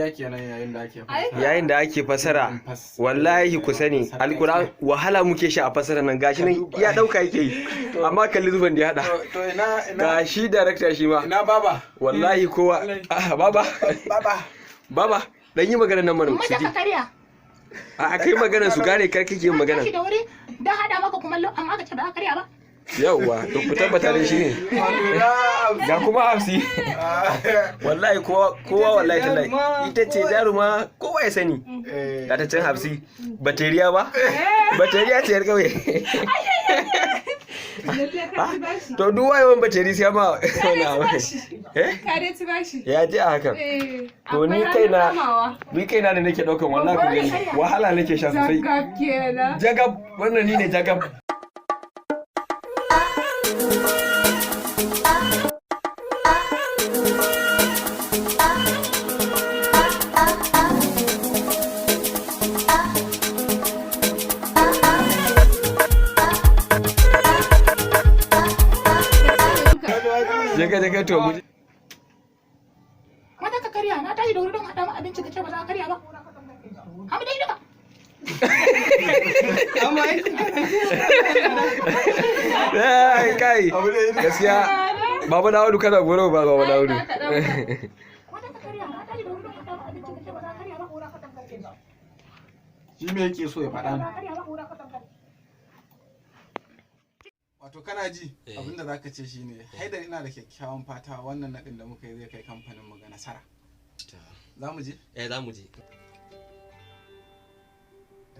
Dariya kenan yayin da ake fasara. Yayin da ake fasara, wallahi ku sani, alquran wahala muke sha a fasara nan. Gashi nan ya dauka yake yi, amma kalli zuban da ya hada. To ina ina Gashi director shi ma. Ina baba? Wallahi kowa, ah, baba. Baba. Baba, dan yi magana nan mana su Maza ji. ka karya. A kai magana su gane, kar kake yin magana. Tashi da wuri don hada maka kumallo, amma ka ce ba za ka karya ba. Yauwa, to ku tabbata dai shi ne. Wato na Ga kuma Hafsi. Wallahi kowa kowa, wallahi tallahi ita ce jaruma, kowa ya sani. Ga ta can Hafsi, bateriya ba, bateriya ce yar kauye. To duk wayewan bateri sai ma wannan abu, eh. Ka dai ci bashi. Ya ji a hakan. Eh, To ni akwai kaina ranar ramawa. Ni kaina da nake daukan, wallahi ku gani, wahala nake sha sosai. Jagab kenan. Jagab, wannan ni ne jagab. Jaga jaga, to mu je. Maza ka karya, na tashi da wuri don hada ma abinci, ka ce ba za ka karya ba. Hami dai duka. Ai, kai gaskiya Baba Dawudu, kana goro ba Baba Dawudu. Maza ka karya, na tashi da wuri don hada ma abinci, ka ce ba za ka karya ba. Shi me yake so ya faɗa Ba ne? za ka karya ba. Wato kana ji, abinda zaka ce shine, Haidar, ina da kyakkyawan fata wannan nadin da muka yi zai kai kamfanin mu ga nasara. Za mu je? Eh, za mu je.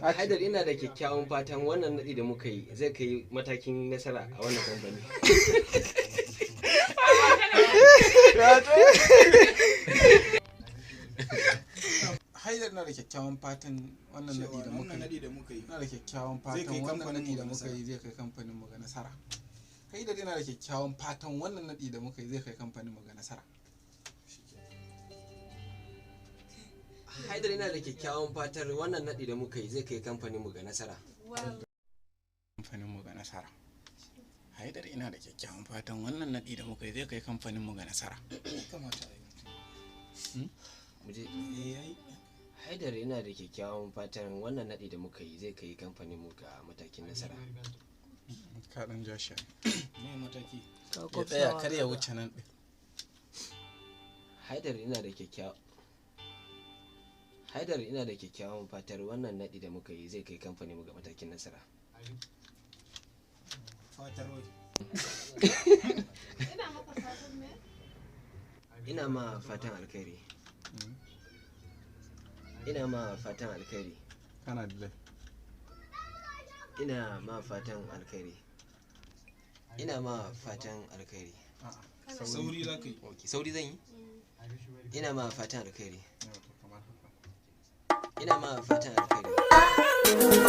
Haidar, ina da kyakkyawan fatan wannan nadi da muka yi zai kai matakin nasara a wannan kamfani. Haidar, ina da kyakkyawan fatan wannan nadi da muka Wannan yi nadi da muka yi ina da kyakkyawan zai fatan kai wannan kamfanin nadi mu da ga muka nasara. yi zai kai kamfanin mu ga nasara. Haidar, ina da kyakkyawan fatan wannan nadi da muka yi zai kai kamfanin mu ga nasara. Haidar, ina da kyakkyawan fatar wannan nadi da muka yi zai kai kamfanin mu ga nasara. Kamfanin mu ga nasara. Haidar, ina da kyakkyawan fatan wannan nadi da muka yi zai kai kamfanin mu ga nasara. Kamata a yi. Mu je. Eh, yayi. Haidar, ina da kyakkyawan fatan wannan nadi da muka yi zai kai kamfanin mu ga matakin nasara. Ka dan ja shi. Me mataki? Ya tsaya, kar ya wuce nan din. Haidar, ina da kyakkyawan Haidar, ina da kyakkyawan fatar wannan nadi da muka yi zai kai kamfanin mu ga matakin nasara. Fatar wai. Ina maka fatan me? Ina ma fatan alkhairi. Ina ma fatan alkhairi. Kana delay. Ina ma fatan alkhairi. Ina ma fatan alkhairi. A'a. Sauri za ka yi. Ok, sauri zan yi? Ina ma fatan alkhairi. Yau, to kamar haka. Ina ma fatan alkhairi.